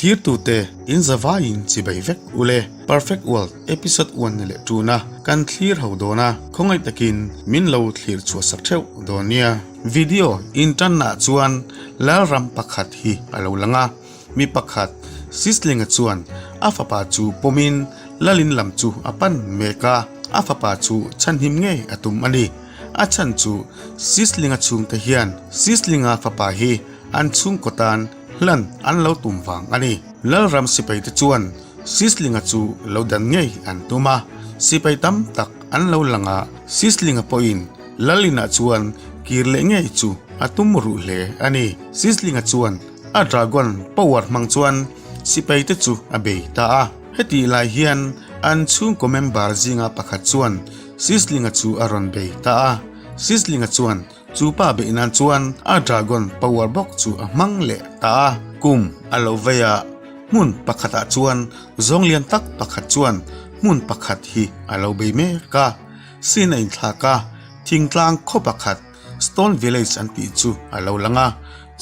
Thlirtute in zavaiin chibai vek ule. Perfect World episode one ni leh tuna kan thlir ho dawn a, khawngaih takin min lo thlir chhuah sak theuh dawn nia. Video intannaah chuan Lalram pakhat hi a lo lang a, mi pakhat Sislinga chuan a fapa chu pawmin Lalin lam chu a pan mek a, a fapa chu chhanhim ngei a tum a ni. A chhan chu Sislinga chhungte hian Sislinga fapa hi an chhungkaw tan hlan an lo tum vang a ni. Lalram sipaite chuan Sislinga chu lo dan ngei an tum a, sipai tam tak an lo lang a, Sislinga pawhin Lalinah chuan kir leh ngei chu a tum ruh hle a ni. Sislinga chuan a dragon power hmang chuan sipaite chu a bei ta a. Hetih lai hian an chhungkaw member zinga pakhat chuan Sislinga chu a rawn bei ta a. Sislinga chuan chu pa beih nan chuan a dragon power bawk chu a hmang leh ta a. Kum a lo vei a, hmun pakhatah chuan zawng lian tak pakhat chuan hmun pakhat hi a lo bei mek a. Sin a inthlak a, thingtlang khaw pakhat Stone Village an tih chu a lo lang a.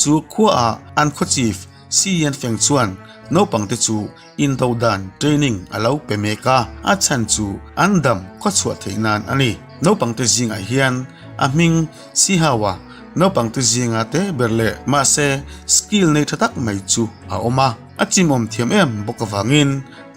Chu khuaah an khaw chief CN Feng chuan naupangte chu indo dan training a lo pe mek a, a chhan chu an dam khawchhuah theih nan a ni. Naupangte zingah hian a hming Sihawa naupangte zinga te ber leh mahse skill nei tha tak mai chu a awm a. A chimawm thiam em bawk avangin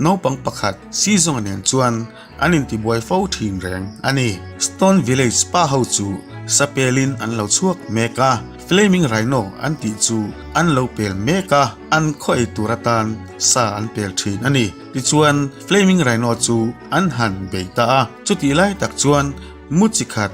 naupang pakhat Sizawnga nen chuan an intibuai fo thin reng a ni. Stone Village pa ho chu sapelin an lo chhuak mek a, Flaming Rhino an tih chu an lo pel mek a, an khaw ei tur atan sa an pel thin a ni. Tichuan, Flaming Rhino chu an han bei ta a, chutih lai tak chuan mu chi khat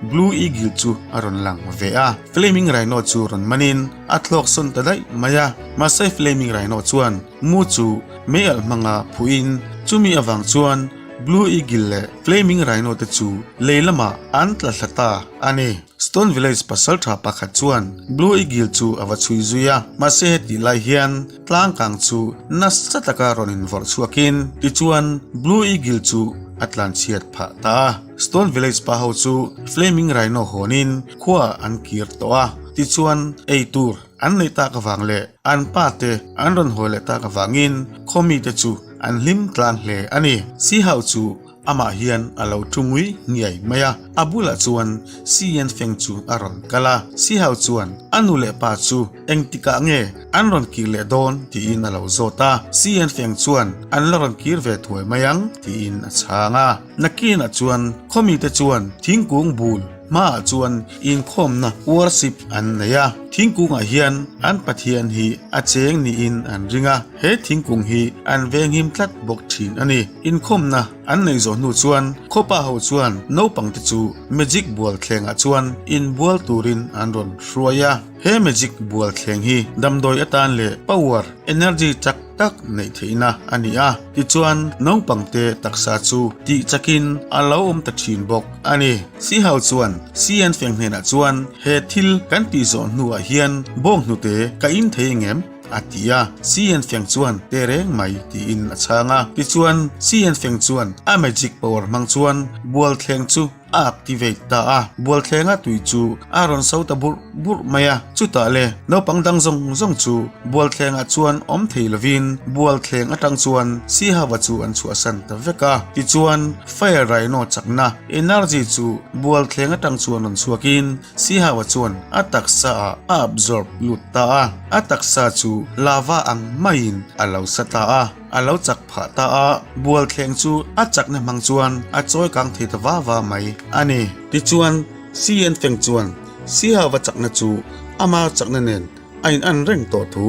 Blue Eagle chu a rawn lang ve a, Flaming Rhino chu rawn manin a thlawk sawn ta daih mai a, mahse Flaming Rhino chuan mu chu mei alh hmanga phuhin chumi avang chuan Blue Eagle leh Flaming Rhino te chu lei lamah an tla thla ta a ni. Stone Village pasaltha pakhat chuan Blue Eagle chu a va chhui zui a, mahse hetih lai hian tlang kang chu nasa taka rawn invawrh chhuakin tichuan Blue Eagle chu a tlanchhiat phah ta a. Stone Village pa ho chu Flaming Rhino hawnin khua an kir tawh a, tichuan ei tur an neih tak avang leh an pa te an rawn hawi leh tak avangin khaw mite chu an hlim tlang hle a ni. Sihau chu amah hian a lo thu ngui ngiai mai a, a bulah chuan Sian Feng chu a rawn kal a. Sihau chuan a nu leh pa chu engtikah nge an rawn kir leh dawn tiin a lo zawt a. Sian Feng chuan an la rawn kir ve thuai mai ang tiin a chhang a. Nakinah chuan khaw mite chuan thingkung bul Hmaah chuan inkhawmna worship an nei a, thingkungah hian an Pathian hi a cheng niin an ring a, he thingkung hi an venghim tlat bawk thin a ni. Inkhawmna an neih zawh hnu chuan khawpa ho chuan naupangte chu magic bual thlengah chuan inbual turin an rawn hruai a, he magic bual thleng hi damdawi atan leh power, energy chak tak neih theihna a ni a, tichuan naupangte taksa chu tih chakin a lo awm ta thin bawk a ni. Sihau chuan CN Feng hnenah chuan he thil kan tih zawh hnuah hian bawng hnute ka in thei engem? a ti a, CN Feng chuan te reng mai tiin a chhang a, tichuan CN Feng chuan a magic power hmang chuan bualthleng chu A activate ta a, bualthlenga tui chu a rawn so ta burh burh mai a. Chutah le, naupang dang zawng zawng chu bualthlengah chuan awm thei lovin bualthleng atang chuan Sihava chu an chhuahsan ta vek a. Tichuan, Fire Rhino chakna energy chu bualthleng atang chuan rawn chhuakin Sihava chuan a taksa ah a absorb lut ta a, a taksa chu lava ang maiin a lo sa ta a. A lo chak phah ta a, bualthleng chu a chakna hmang chuan a chawi kang thei ta va va mai a ni. Tichuan, CN Feng chuan Sihava chakna chu ama chakna nen a inan reng tawh thu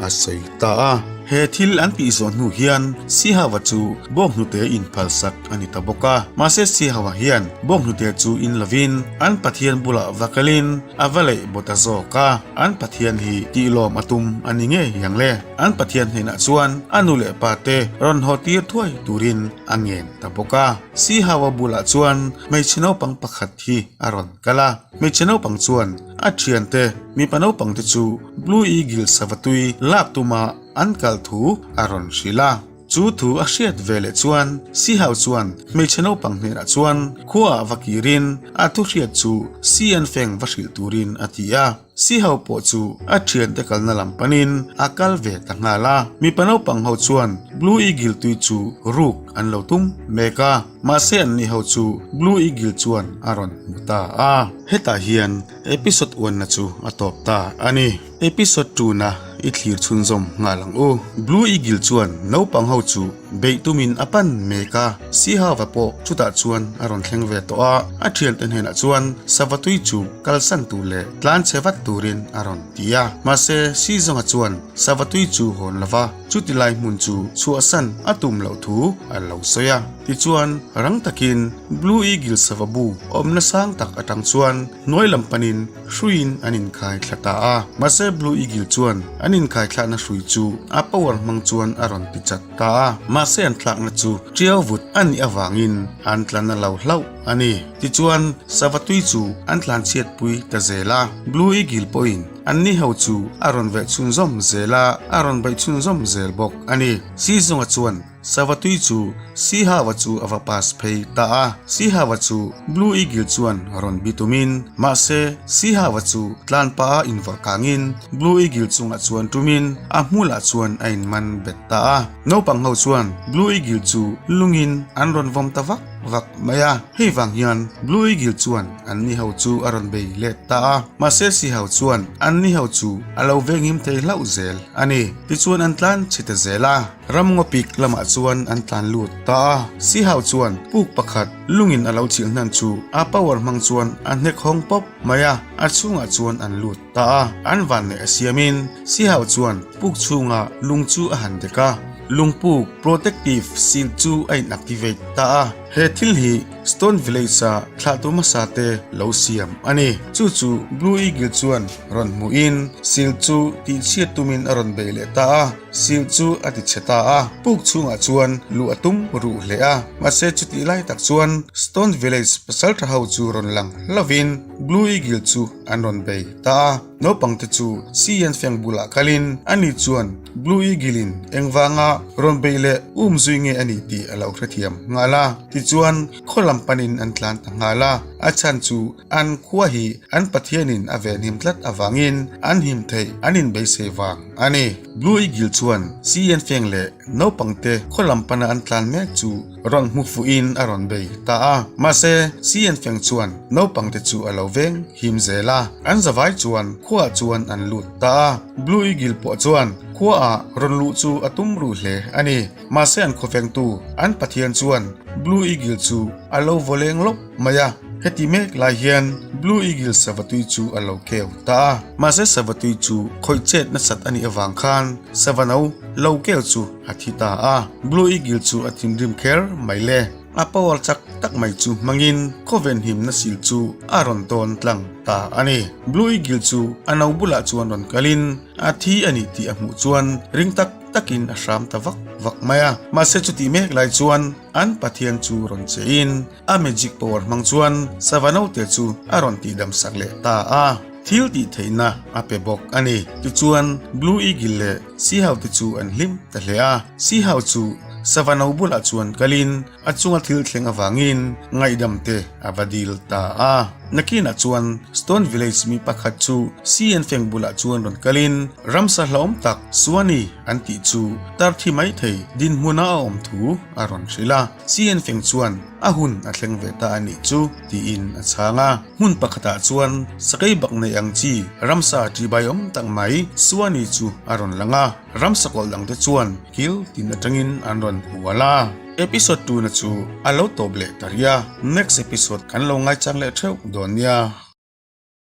a sawi ta a. He thil an tih zawh hnu hian Sihava chu bawnghnute inphalsak a ni ta bawk a. Mahse Sihava hian bawnghnute chu in lovin an Pathian bulah va kalin a va leih baw ta zawk a, an Pathian hi tihlawm a tum a ni ngei ang le. An Pathian hnenah chuan a nu leh pa te rawn haw tir thuai turin a ngen ta bawk a. Sihawa bulah chuan hmeichhe naupang pakhat hi a rawn kal a. Hmeichhe naupang chuan a thiante mipa naupang te chu Blue Eagle savatui lak tuma an kal thu a rawn hrilh a. Chu thu a hriat ve leh chuan Sihau chuan hmeichhe naupang hnenah chuan khuaah va kirin a thu hriat chu Sianfeng va hrilh turin a ti a. Sihau pawh chu a thiante kalna lam panin a kal ve ta nghal a. Mipa naupang ho chuan Blue Eagle tui chu ruk an lo tum mek a, mahse anni ho chu Blue Eagle chuan a rawn hmu ta a. Hetah hian episode uanna chu a tawp ta a ni. Episode tuna i thlir chhunzawm nghal ang u. Blue Eagle chuan naupang ho chu beih tumin a pan mek a, Sihava pawh chutah chuan a rawn thleng ve tawh a, a thiante hnenah chuan sava tui chu kalsan tur leh tlan chhe vat turin a rawn ti a. Mahse, Sizawnga chuan sava tui chu hawn lova chuti lai hmun chu chhuahsan a tum loh thu a lo sawi a. Tichuan, rang takin Blue Eagle sava bu awmna sang tak atang chuan hnuai lam panin Hruiin an inkhai thla ta a, mahse Blue Eagle chuan an inkhai thlakna hrui chu a power hmang chuan a rawn ti chat ta a, mahse an tlakna chu tiau vut a nih avangin an tla na lo hlauh a ni. Tichuan, sava tui chu an tlan chhiatpui ta zel a, Blue Eagle pawhin anni ho chu a rawn veh chhunzawm zel a, a rawn beih chhunzawm zel bawk a ni. Sizunga chuan Sava tui chu Sihava chu a va pass phei ta a, Sihava chu Blue Eagle chuan rawn bi tumin, mahse Sihava chu tlan pah a invawrh kangin Blue Eagle chungah chuan tumin a hmulah chuan a inman bet ta a. Naupang ho chuan Blue Eagle chu lungin an rawn vawm ta vak vak mai a, hei vang hian Blue Eagle chuan anni ho chu a rawn bei let ta a, mahse Sihau chuan anni ho chu a lo venghim thei hlauh zel a ni. Tichuan an tlan chhe ta zel a. Ramngaw pik lamah chuan an tlan lut ta a, Sihau chuan puk pakhat lungin a lo chhilh hnan chu a power hmang chuan a hnek hawng pawp mai a, a chhungah chuan an lut ta a, an vanneih a siamin Sihau chuan puk chhunga lung chu a han dek a, lungpuk protective seal chu a in activate ta a, he thil hi Stone Village-a thlahtu hmasa te lo siam a ni. Chu chu Blue Eagle chuan rawn hmuhin seal chu tihchhiat tumin a rawn bei leh ta a. Sil chu a ti chhe ta a, puk chhungah chuan luh a tum ruh hle a, mahse chutih lai tak chuan Stone Village pasaltha ho chu rawn lang hlauvin Blue Eagle chu an rawn bei ta a, naupangte chu Sian Feng bulah kalin ani chuan Blue Eagle in engvanga rawn bei leh um zui nge a nih tih a lo hrethiam nghal a, tichuan khaw lam panin an tlan ta nghal a, a chhan chu an khua hi an Pathianin a venhim tlat avangin an him theih an inbeisei vang. A ni, Blue Eagle chuan CN Feng leh naupangte khaw lam pana an tlan mek chu rawn hmu fuhin a rawn bei ta a. Mahse, CN Feng chuan naupangte chu a lo veng him zel a, an zavai chuan khuaah chuan an lut ta a. Blue Eagle pawh chuan khuaah rawn luh chu a tum ruh hle a ni. Mahse an khawvengtu an Pathian chuan Blue Eagle chu a lo vaw leng lawp mai a. Heti mek lai hian Blue Eagle savatui chu a lo keu ta a. Mahse savatui chu khawih chet nasat a nih avang khan sava no lo keu chu a thi ta a. Blue Eagle chu a thinrim kher mai le. A power chak tak mai chu hmangin khawven himna sil chu a rawn tawn tlang ta a ni. Blue Eagle chu a no bulah chuan rawn kalin a thi a ni tih a hmuh chuan ring tak takin a hram ta vak vak mai a. Mahse chutih mek lai chuan an Pathian chu rawn chein a magic power hmang chuan sava note chu a rawn tihdam sak leh ta a. Thil tih theihna a pe bawk a ni. Tichuan Blue Eagle leh Sihau te chu an hlim ta hle a. Sihau chu sava no bulah chuan kalin a chunga thil thleng avangin ngaihdam te a va dil ta a. Nakinah chuan Stone Village mi pakhat chu CN Feng bulah chuan rawn kalin ramsa hlauhawm tak Suani an tih chu tar thi mai thei dinhmuna a awm thu a rawn hrilh a. CN Feng chuan a hun a thleng ve ta a nih chu tiin a chhang a. Hmun pakhatah chuan sakei bak nei ang chi ramsa ṭihbai awm tak mai Suani chu a rawn lang a. Ramsa kawlh dangte chuan kil tin atangin an rawn hual a. Episode tuna chu a lo tawp leh ta rih a, next episode kan lo ngaichang leh theuh dawn nia.